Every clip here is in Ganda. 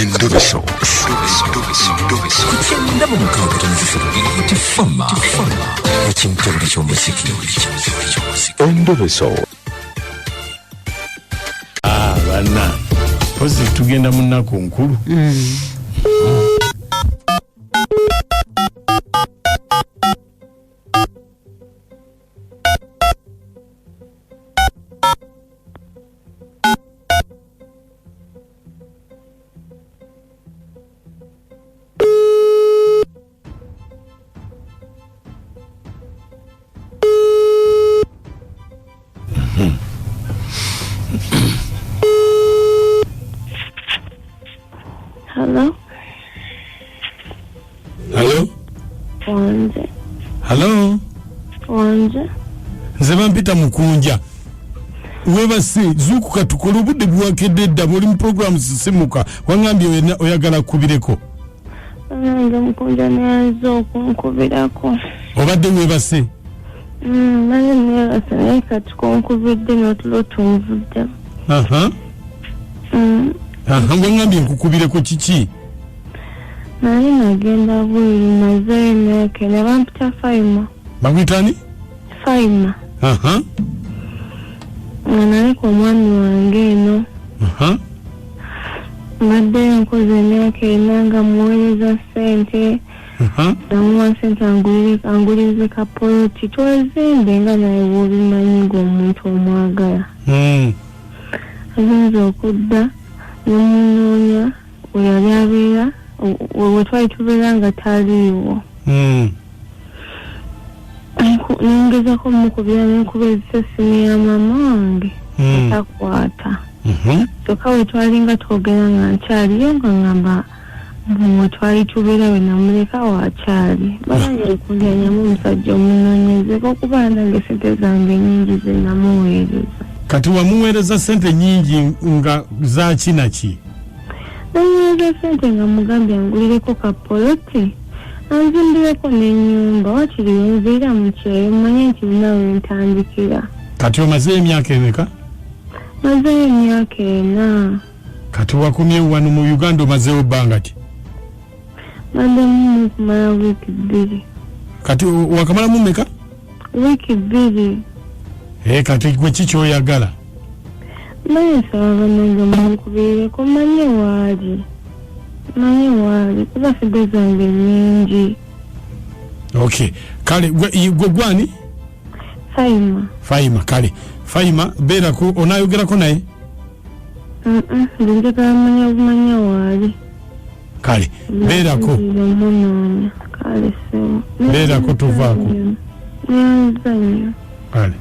Endobeso. Ku 96.3 Tifama ekimtebule ky'omuziki. Endobeso. Ah, banna pozi tugenda mu nnaku nkulu. Hello? Halo. Wanze. Halo. Wanze. Nze bampita Mukunja. Webase, zuukuka tukole, obudde bwakedde dda, bwoli mu programu sisimuka. Waŋambye oyagala kubireko. Nange Mukunja neyanza okunkubirako. Obadde webase? Nange neebase, naye kati konkubidde n'otulo tunvuddemu. Aha. Aha, waŋambye nkukubireko, kiki? Naye nagenda bweru, mazeeyo emyaka ena. Bampita Faima. Bakuyitani? Faima. Aha. Nga naleka omwami wange eno. Aha. Mbaddeyo nkoze emyaka 4 nga muweereza ssente. Aha. Namuwa ssente angulirize kapoloti twezimbe, nga naye bw'obimanyi ng'omuntu omwagala. Agenza okudda nemunoonya we yali abeera, we twali tubeera nga taliiwo. Nengezako mukubira, nenkuba ezisa essimu ya maama wange, takwata. Kyokka we twalinga twogera nga nkyaliyo, nga ngamba mbu twali tubeera we namuleka wakyali. Banange okunjanyamu omusajja omunoonyezeko, okuba nange sente zange nyingi ze namuweereza. Kati wamuweereza sente nyingi nga zaki naki? Namuweereza sente nga mugambye angulireko kapoloti, anzimbireko n'ennyumba, wakiri wenziira mu kyeyo mmanye nti naawe ntandikira. Kati omazeeyo emyaka emeka? Mazeeyo emyaka 4. Kati wakomyewo wano mu Uganda omazeewo bbanga ki? Baddemu okumala wiiki 2. Kati wakamalamu mmeka? Wiiki 2. Kati gwe ki ky'oyagala? Manye nsaba bannange munkubirireko, manye waali. Manye waali, kuba sente zange nnyingi. Okay. Kale gwe gwani? Faima. Faima, kale. Faima, beerako, onaayogerako naye? Nze njagala manya bumanya waali. Kale, beerako. Omunoonya. Kale, ssebo. Beerako, tovaako. Neyanza nnyo. Kale.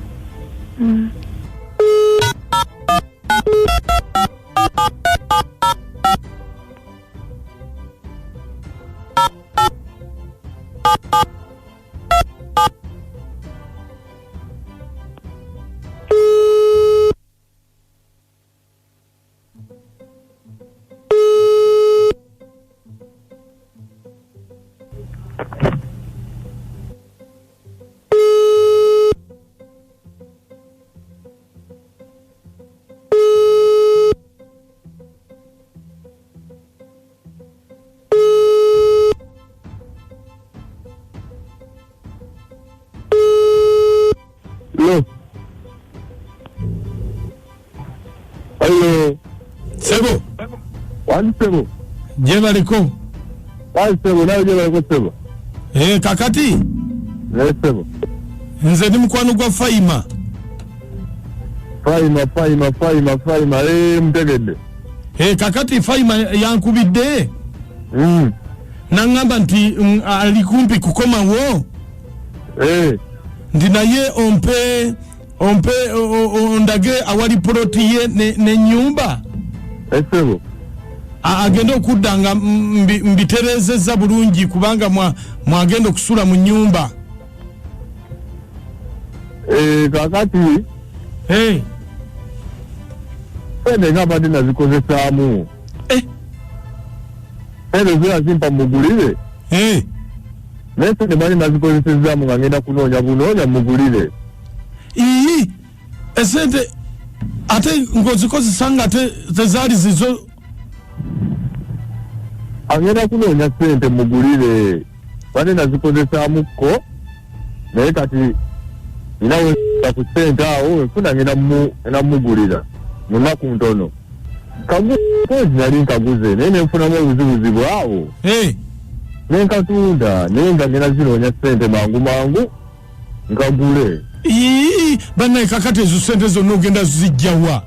Hello. Hello. Sebo. Wani sebo? Jebaleko. Wani sebo, nawe jebaleko sebo. Kakati? Sebo. Nze ndi mukwano gwa Faima. Faima, Faima, Faima, Faima. Mtegedde. Kakati Faima yankubidde. Nangamba nti ali kumpi kukomawo. Nti naye ompe ondage awali poloti ye n'ennyumba. Sebo. Agenda okudda nga mbitereezezza bulungi, kubanga mwagenda okusula mu nnyumba. Kakati. Sente nga mbadde nazikozesaamu. Sente zira zimpa mugulire. Naye sente mbadde nazikozesezaamu nga ngenda kunoonya bunoonya mugulire. Ii, esente ate ng'ozikozesa nga tezaali zizo. Agenda kunoonya ssente mugulire, bane nazikozesaamuko, naye kati nina we ku ssente awo wenfuna ngenda mugulira mu nnaku ntono. Kaguzi nali nkaguze naye nenfunamu obuzibuzibu awo nenkatunda, naye nga ngenda zinoonya ssente mangu mangu nkagule. Bannaye kakati ezo ssente zonna ogenda zijjawa?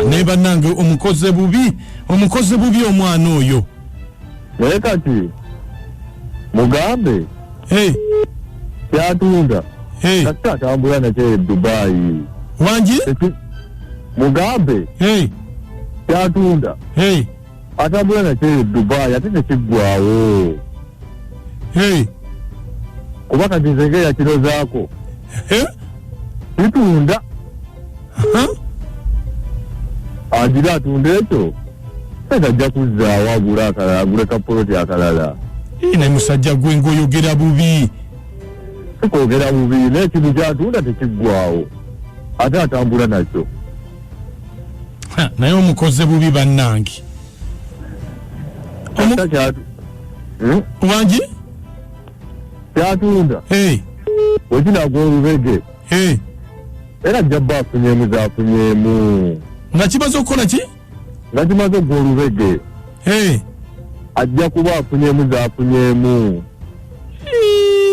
Naye bannange omukoze bubi omwana oyo. Naye kati mugambe kyatunda kati atambula nakyo e Dubai. Wangi? Mugambe kyatunda atambula nakyo e Dubai ate tekiggwawo. Kuba kati nze ng'eyakirozaako kitunda agira atunda ekyo sente ajja kuzzaawo agule akalala, agule kapoloti akalala. Naye musajja gwe ng'oyogera bubi. Sikwogera bubi, naye ekintu kyatunda tekiggwawo ate atambula nakyo. Naye omukoze bubi bannange. Wangi? Kyatunda wekinagwa olubege era ajja bba afunyemu zaafunyemu. Nga kimaze okukola ki? Nga kimaze okugwa olubege ajja kuba afunyemu zaafunyemu.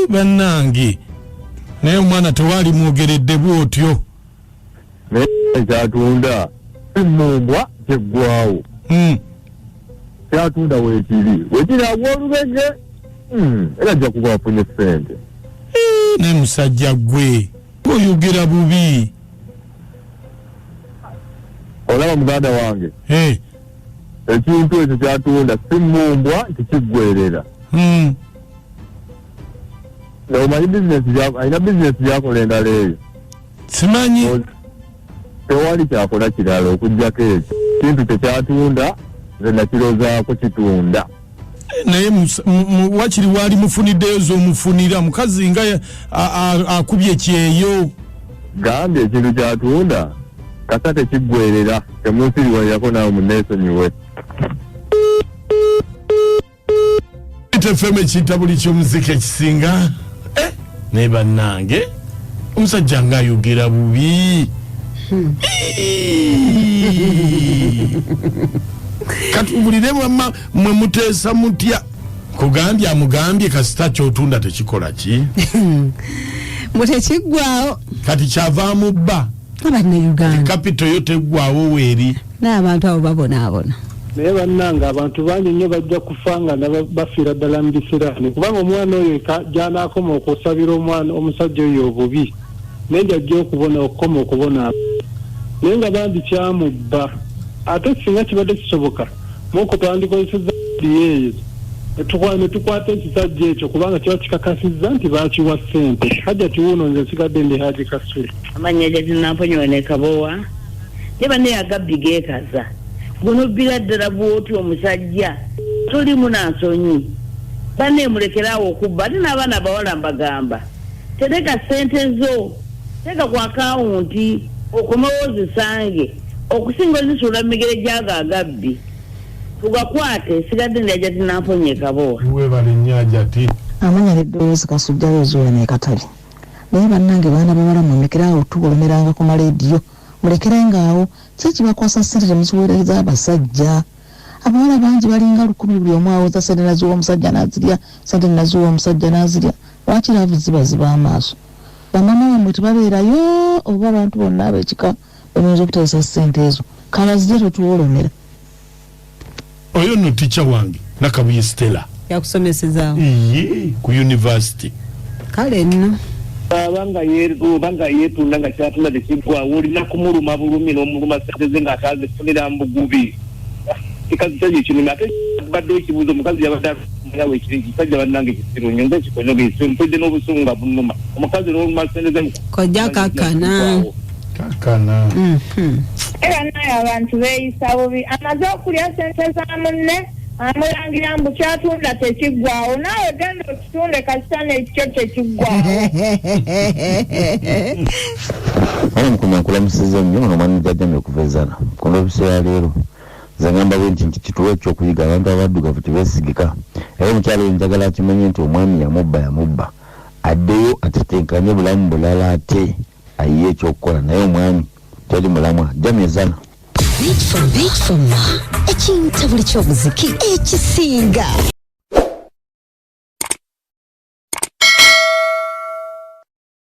Bannange naye omwana tewali mwogeredde bw'otyo. Naye kyatunda si mmumbwa kyeggwawo. Kyatunda weekiri wekinagwa olubege era ajja kuba afunye ssente. Naye musajja gwe oyogera bubi. Olaba muganda wange ekintu ekyo kyatunda si mmumbwa tekiggwerera. Omanyi bizinesi alina bizinesi gyakola endala eyo? Simanyi. Tewali kyakola kirala okuggyako ekyo. Kintu kye kyatunda nze nakirozaako kitunda. Naye wakiri waali mufuniddeyo z'omufunira mukazi nga akubye kyeyo. Gambye ekintu kyatunda kasa tekiggwerera, temunsiriwalirako naawe munneesonyiwe. FM ekintabuli ky'omuziki ekisinga. Naye bannange omusajja ng'ayogera bubi. Katubulire wamma mwe muteesa mutya? Kugambye amugambye kasita ky'otunda tekikola ki? Mbu tekiggwawo. Kati kyavaamu bba. Abannayuganda. Kapito yo teggwawo weeri. N'abantu abo babonaabona. Naye bannange abantu bangi nnyo bajja kufa nga bafiira ddala mu bisiraani, kubanga omwana oyo gy'anaakoma okusabira omwana omusajja oyo obubi naye gy'ajja okubona okukoma okubona, naye nga bambi kyamubba. Ate singa kibadde kisoboka muko twandikozesezza eyo ne tukwata ekisajja ekyo, kubanga kiba kikakasizza nti baakiwa ssente. Hajja wuuno nze nsigadde ndi Haji Kasule. Amannya Jatinamponyiwa ne Kabowa ye banne agabbi geekaza gunobbira ddala bw'otyo omusajja tolimu na nsonyi. Banne mulekeraawo okubba, ate n'abaana abawala mbagamba tereka ssente zo, teeka ku akawunti okomewo ozisange okusinga ozisuula mu migere gy'ago agabbi. Tugakwate. Sigadde ndi Jatinamponye Kabowa. Weebale nnyo Hajati. Amanya n'eddoboozi Kasujja Zuula ne Katale. Naye bannange baana bawala mulekere awo tugolomeranga ku maleediyo, mulekerengaawo. Ki ekibakwasa ssente temuziweereza abasajja? Abawala bangi balinga 1000 buli omu awoza ssente naziwa omusajja n'azirya, ssente naziwa omusajja n'azirya. Lwaki laavu ziba ziba amaaso? Bamama bammwe tebabeerayo oba abantu bonna ab'ekika bemuyinza okuteesa ssente ezo? Kabazirye totuwolomera. Oyo nno ticca wange Nakabuye Stella. Yakusomesezaawo? Iye, ku university. Kale nno. Oba nga yeetunda nga kyatunda tekiggwawo, olina kumuluma bulumi n'omuluma ssente ze ng'ataazifunira mu bugubi. Kikazi kyali ekinumi ate badde ekibuuzo omukazi yabadde yawe ekisajja bannange kisiru nnyo, nze ekikonyoga ekisiru mpulidde n'obusungu nga bunnuma. Omukazi n'oluma ssente ze Kojja kakkana. Kakkana. Era naye abantu beeyisa bubi, amaze okulya ssente za munne amulangira mbu kyatunda tekiggwawo, naawe genda okitunde kasita nekyo tekiggwawo. Wano mukunya nkulamusizza nnyo ono omwami Jjajjamye okuva e Zana. Ku lw'ebiseera leero Nze ngamba bwe nti nti kituwe ekyokuyiga, abantu abaddugavu tebeesigika. Era omukyala oyo njagala akimanye nti omwami yamubba yamubba, addeyo atetenkanye bulamu bulala ate ayiye ekyokukola, naye omwami teri mulamwa. Jamie Zana. Beat for Beat for Ma, ekintabuli ky'omuziki ekisinga.